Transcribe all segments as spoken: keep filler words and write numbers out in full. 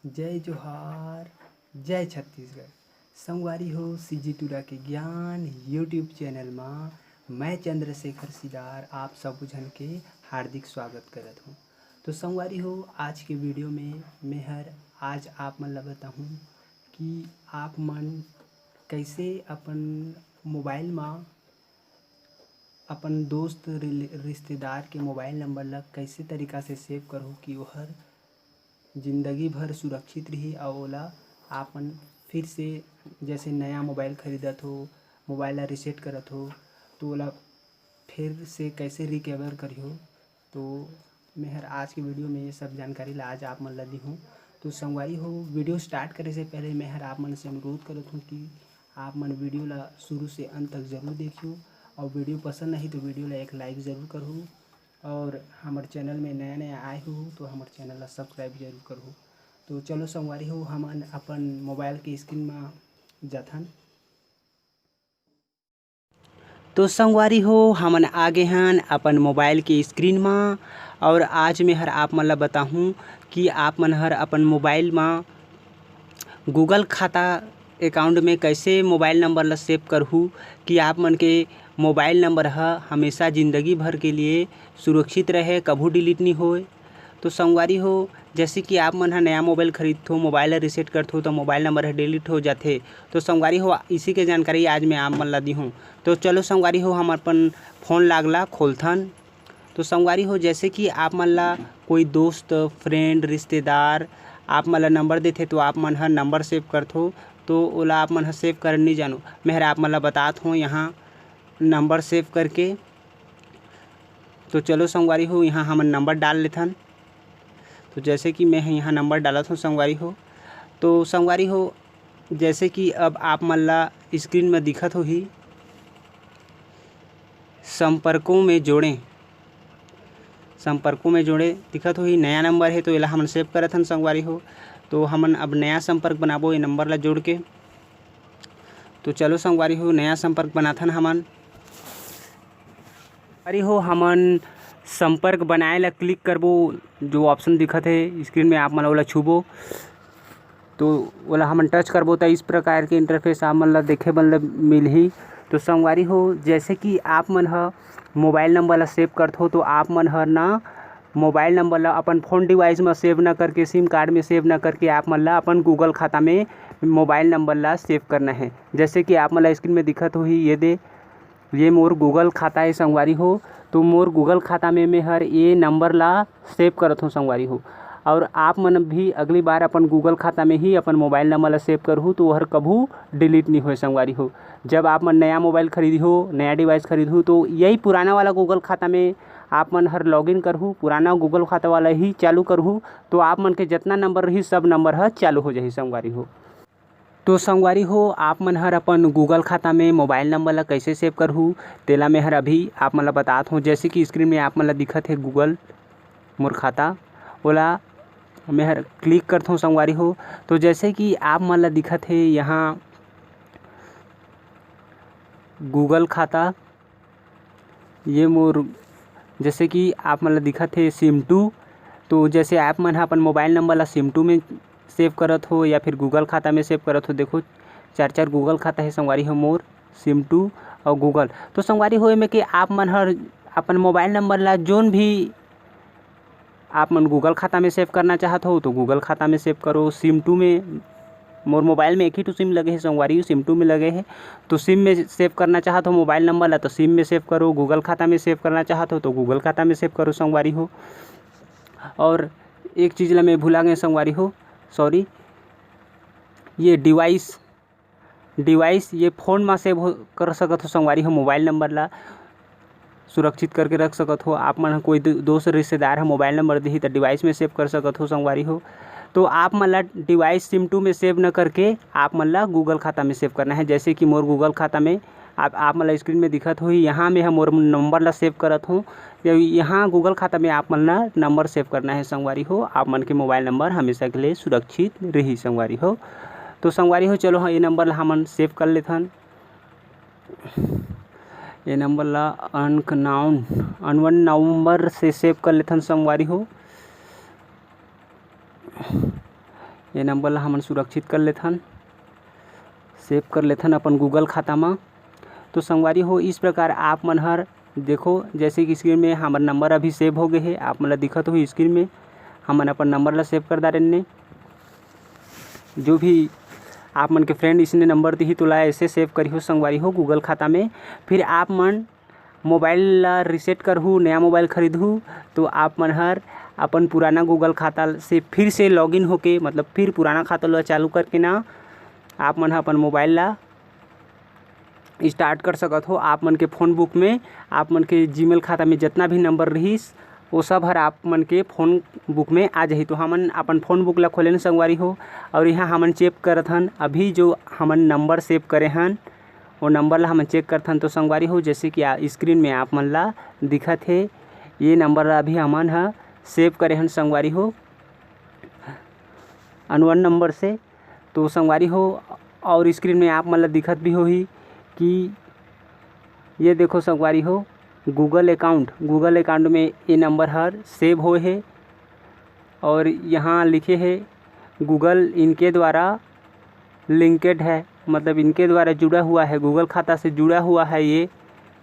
जय जोहार, जय छत्तीसगढ़। संगवारी हो, सीजी टूरा के ज्ञान YouTube चैनल मा मैं चंद्रशेखर सिदार आप सब झन के हार्दिक स्वागत करत हूँ। तो संगवारी हो, आज के वीडियो में मैं हर आज आप मन ला बताहूँ कि आप मन कैसे अपन मोबाइल मा अपन दोस्त रिले-, रिश्तेदार के मोबाइल नंबर ला कैसे तरीका से सेव करहू कि ओहर जिंदगी भर सुरक्षित रही, अउ ओला आप मन फिर से जैसे नया मोबाइल खरीदत हो, मोबाइल ला रीसेट करत हो, तो ओला फिर से कैसे रिकवर करिहो। तो मैं हर आज के वीडियो में ये सब जानकारी ला आज आप मन ला दीहूँ। तो संगवारी हो, वीडियो स्टार्ट करे से पहले मैं हर आप मन से अनुरोध करत हूँ कि आप मन वीडियो ला शुरू से अंत तक जरूर देखियो, और वीडियो पसंद नहीं तो वीडियो ला एक लाइक जरूर करहू, और हमर चैनल में नया नया आए हो तो हमर चैनल ला सब्सक्राइब जरूर करहू। तो चलो संगवारी हो, हमन अपन मोबाइल के स्क्रीन मा जाथन। तो संगवारी हो, हमन आ गे हन अपन मोबाइल के स्क्रीन मा, और आज मैं हर आप मन ला बताहूँ कि आप मन हर अपन मोबाइल मा Google खाता अकाउंट में कैसे मोबाइल नंबर ला सेव करहू कि आप मन के मोबाइल नंबर ह हमेशा जिंदगी भर के लिए सुरक्षित रहे, कभू डिलीट नहीं होए। तो संगवारी हो, जैसे कि आप मन ह नया मोबाइल खरीदथो, मोबाइल ला रीसेट करथो, तो मोबाइल नंबर ह डिलीट हो जाथे। तो संगवारी हो, इसी के जानकारी आज मैं आप मन ला दीहूँ। तो चलो संगवारी हो, हम अपन फोन लॉक ला खोलथन। तो संगवारी हो, जैसे कि आप मन ला कोई दोस्त, फ्रेंड, रिश्तेदार आप मन ला नंबर देथे, तो आप मन ह नंबर सेव करथो, तो ओला आप मन ह सेव कर नहीं जानो। मैं हर आप मन ला बतात हों यहाँ नंबर सेव करके। तो चलो संगवारी हो, यहाँ हमन नंबर डाल लेथन। तो जैसे कि मैं ह यहाँ नंबर डालत हूँ संगवारी हो। तो संगवारी हो, जैसे कि अब आप मन ला स्क्रीन में दिखत होही, संपर्कों में जोड़ें, संपर्कों में जोड़े दिखत होही, नया नंबर है तो एला हमन सेव करत हन संगवारी हो। तो हमन अब नया संपर्क बनाबो ये नंबर ला जोड़ के। तो चलो संगवारी हो, नया संपर्क बनाथन हमन। अरे हो, हमन संपर्क बनाए ला क्लिक करबो, जो ऑप्शन दिखत है स्क्रीन में, आप मन ओला छूबो। तो ओला हमन टच करबो, त इस प्रकार के इंटरफेस आप मन ला देखे बर ल मिलही। तो संगवारी हो, जैसे कि आप मन ह मोबाइल नंबर ला सेव करथो, तो आप मन ह ना मोबाइल नंबर ला अपन फोन डिवाइस में सेव ना करके, सिम कार्ड में सेव ना करके, आप मन ला अपन गूगल खाता में मोबाइल नंबर ला सेव करना है। जैसे कि आप मन ला स्क्रीन में दिखत होही, ये दे, ये मोर गूगल खाता है संगवारी हो। तो मोर गूगल खाता में मैं हर ये नंबर ला सेव करत हूँ संगवारी हो। और आप मन भी अगली बार अपन गूगल खाता में ही अपन मोबाइल नंबर ला सेव करहू, तो हर कभू डिलीट नहीं होए संगवारी हो। जब आप मन नया मोबाइल खरीदहू, नया डिवाइस खरीदहू, तो यही पुराना वाला गूगल खाता में आप मन हर लॉगिन करहू, पुराना गूगल खाता वाला ही चालू करहू, तो आप मन के जितना नंबर रही, सब नंबर ह चालू हो जाही संगवारी हो। तो संगवारी हो, आप मन हर अपन गूगल खाता में मोबाइल नंबर ला कैसे सेव करहू, तेला मैं हर अभी आप मन ला बतात हूँ। जैसे कि स्क्रीन में आप मन ला दिखत है गूगल मोर खाता, ओला मैं हर क्लिक करथों संगवारी हो। तो जैसे कि आप मन ला दिखत है यहाँ गूगल खाता, ये मोर, जैसे कि आप मन ला दिखत है सिम टू, तो जैसे आप मन ह अपन मोबाइल नंबर ला सिम टू में सेव करत हो या फिर गूगल खाता में सेव करत हो, देखो चार चार गूगल खाता है संगवारी हो मोर, सिम टू और गूगल। तो संगवारी हो, एमे के आप मन हर अपन मोबाइल नंबर ला जोन भी आप मन गूगल खाता में सेव करना चाहत हो तो गूगल खाता में सेव करो। सिम टू में, मोर मोबाइल में एक ही ठो सिम लगे है संगवारी, सिम टू में लगे है, तो सिम में सेव करना चाहत हो मोबाइल नंबर ला तो सिम में सेव करो, गूगल खाता में सेव करना चाहत हो तो गूगल खाता में सेव करो संगवारी हो। और एक चीज़ ला मैं भुला गए संगवारी हो, सॉरी, ये डिवाइस, डिवाइस ये फ़ोन मा सेव हो, कर सकत हो संगवारी हो मोबाइल नंबर ला सुरक्षित करके रख सकत हो। आप मन ह कोई दो-, दोस्त रिश्तेदार ह मोबाइल नंबर दिही त डिवाइस में सेव कर सकत हो संगवारी हो। तो आप मन ला डिवाइस सिम टू में सेव न करके आप मन ला गूगल खाता में सेव करना है। जैसे कि मोर गूगल खाता में आप, आप मन ला स्क्रीन में दिखत होही, यहाँ में हम मोर नंबर ला सेव करत हूँ। यहाँ गूगल खाता में आप मन ला नंबर सेव करना है संगवारी हो। आप मन के मोबाइल नंबर हमेशा के लिए सुरक्षित रही संगवारी हो। तो संगवारी हो, चलो हाँ, ये नंबर ला हमन सेव कर लेथन। ये नंबर ला अनकनाउन, अनवन नंबर से सेव कर लेथन संगवारी हो। ये नंबर ला हमन सुरक्षित कर लेथन, सेव कर लेथन अपन Google खाता म। तो संगवारी हो, इस प्रकार आप मन हर देखो, जैसे कि स्क्रीन में हमर नंबर अभी सेव हो गए हे, आप मन ला दिखत होही स्क्रीन में, हमन अपन नंबर ला सेव कर डारेन ने। जो भी आप मन के फ्रेंड इसने नंबर दिही, तो ला ऐसे सेव करिहो संगवारी हो Google खाता में। फिर आप मन मोबाइल ला रीसेट करहू, नया मोबाइल खरीदहू, तो आप मन हर अपन पुराना Google खाता से फिर से लॉगिन होके, मतलब फिर पुराना खाता ला चालू करके ना, आप मन ह अपन मोबाइल ला स्टार्ट कर सकत हो। आप मन के फ़ोन बुक में आप मन के जीमेल खाता में जितना भी नंबर रहिस, वो सब हर आप मन के फ़ोन बुक में आ जाही। तो हमन अपन फ़ोन बुक ला खोलेन संगवारी हो, और यहाँ हमन चेक करत हन अभी जो हमन नंबर सेव करे हन, वो नंबर ला हमन चेक करथन। तो संगवारी हो, जैसे कि आ, स्क्रीन में आप मन ला दिखत हे, ये नंबर ला अभी हमन ह सेव करे हन संगवारी हो, अनवन नंबर से। तो संगवारी हो, और स्क्रीन में आप मन ला दिखत भी होही कि ये देखो संगवारी हो, Google अकाउंट, Google अकाउंट में ये नंबर हर सेव होए हे और यहाँ लिखे हे, Google इनके द्वारा लिंकेड है, मतलब इनके द्वारा जुड़ा हुआ है, Google खाता से जुड़ा हुआ है ये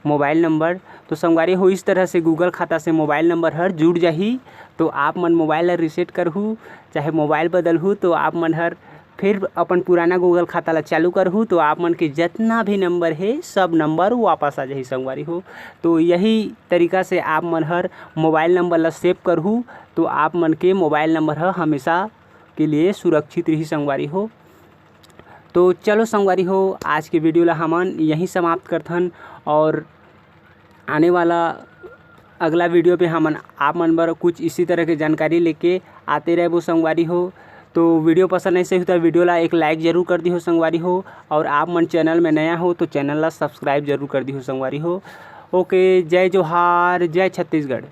मोबाइल नंबर। तो संगवारी हो, इस तरह से Google खाता से मोबाइल नंबर हर जुड़ जाही। तो आप मन मोबाइल ला रीसेट करहू, चाहे मोबाइल बदलहू, तो आप मन हर फिर अपन पुराना Google खाता ला चालू करहू, तो आप मन के जितना भी नंबर हे, सब नंबर वापस आ जाही संगवारी हो। तो यही तरीका से आप मन हर मोबाइल नंबर ला सेव करहू, तो आप मन के मोबाइल नंबर ह हमेशा के लिए सुरक्षित रही संगवारी हो। तो चलो संगवारी हो, आज के वीडियो ला हमन यहीं समाप्त करथन और आने वाला अगला वीडियो पे हमन आप मन बर कुछ इसी तरह के जानकारी लेके आते रहबो संगवारी हो। तो वीडियो पसंद ऐसे हो तो वीडियो ला एक लाइक जरूर कर दिहो संगवारी हो, और आप मन चैनल में नया हो तो चैनल ला सब्सक्राइब जरूर कर दिहो संगवारी हो। ओके, जय जोहार, जय छत्तीसगढ़।